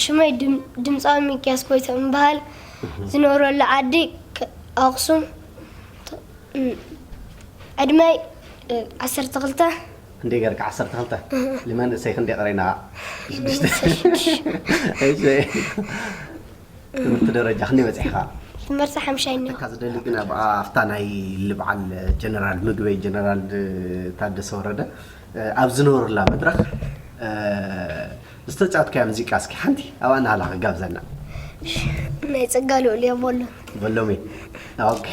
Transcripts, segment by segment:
ሽመይ ድም- ድምፃዊ ሚኪያስ ጎይቶም እምበሃል። ዝነብረሉ ዓዲ ኣኽሱም። ዕድመይ ዓሰርተ ክልተ። እንደ ገርካ ዓሰርተ ክልተ? ልመን እሰይ ክንደ ቀረና? ትምህርቲ ደረጃ ክንደ በፂሕኻ? ትምህርቲ ሓምሻይ እኒኦ። እካ ዝደሊ ግን ኣብኣ ኣብታ ናይ ልብዓል ጀነራል ምግበይ ጀነራል ታደሰ ወረደ ኣብ ዝነበሩላ መድረኽ ዝተጫወትካያ ሙዚቃ እስኪ ሓንቲ ኣብኣ ናህላ ክጋብዘና። ናይ ጸጋ ልኡል እያ ቦሎ። በሎሚ። ኦኬ።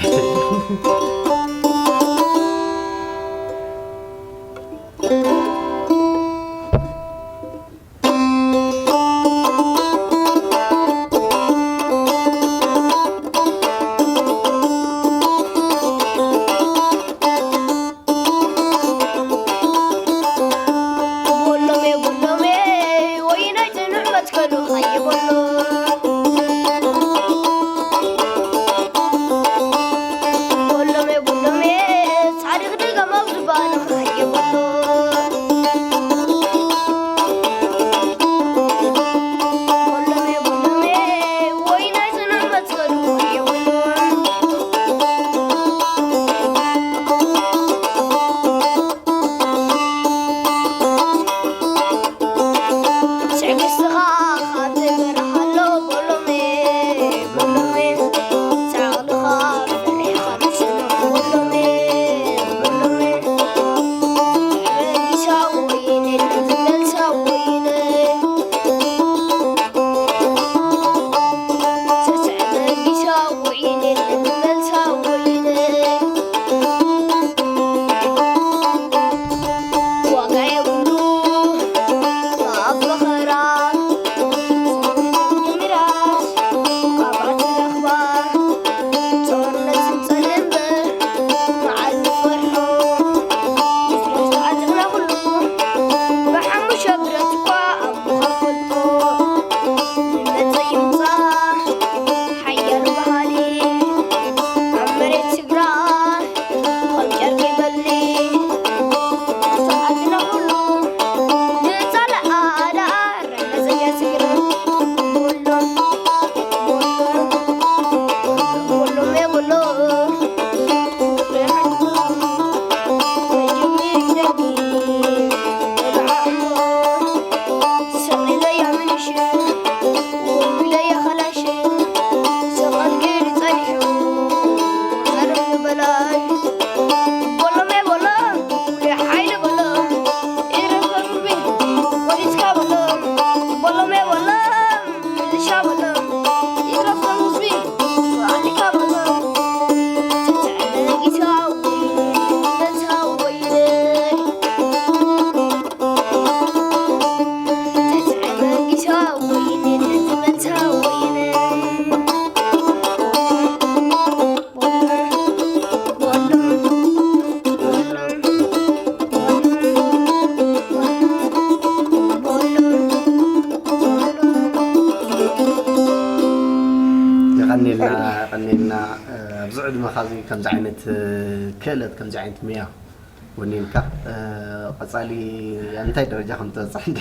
የቐኔልና። የቐኔልና። ኣብዚ ዕድመኻ እዚ ከምዚ ዓይነት ክእለት፣ ከምዚ ዓይነት ሙያ ወኒንካ፣ ቀፃሊ እንታይ ደረጃ ከም ትበፅሕ እንደ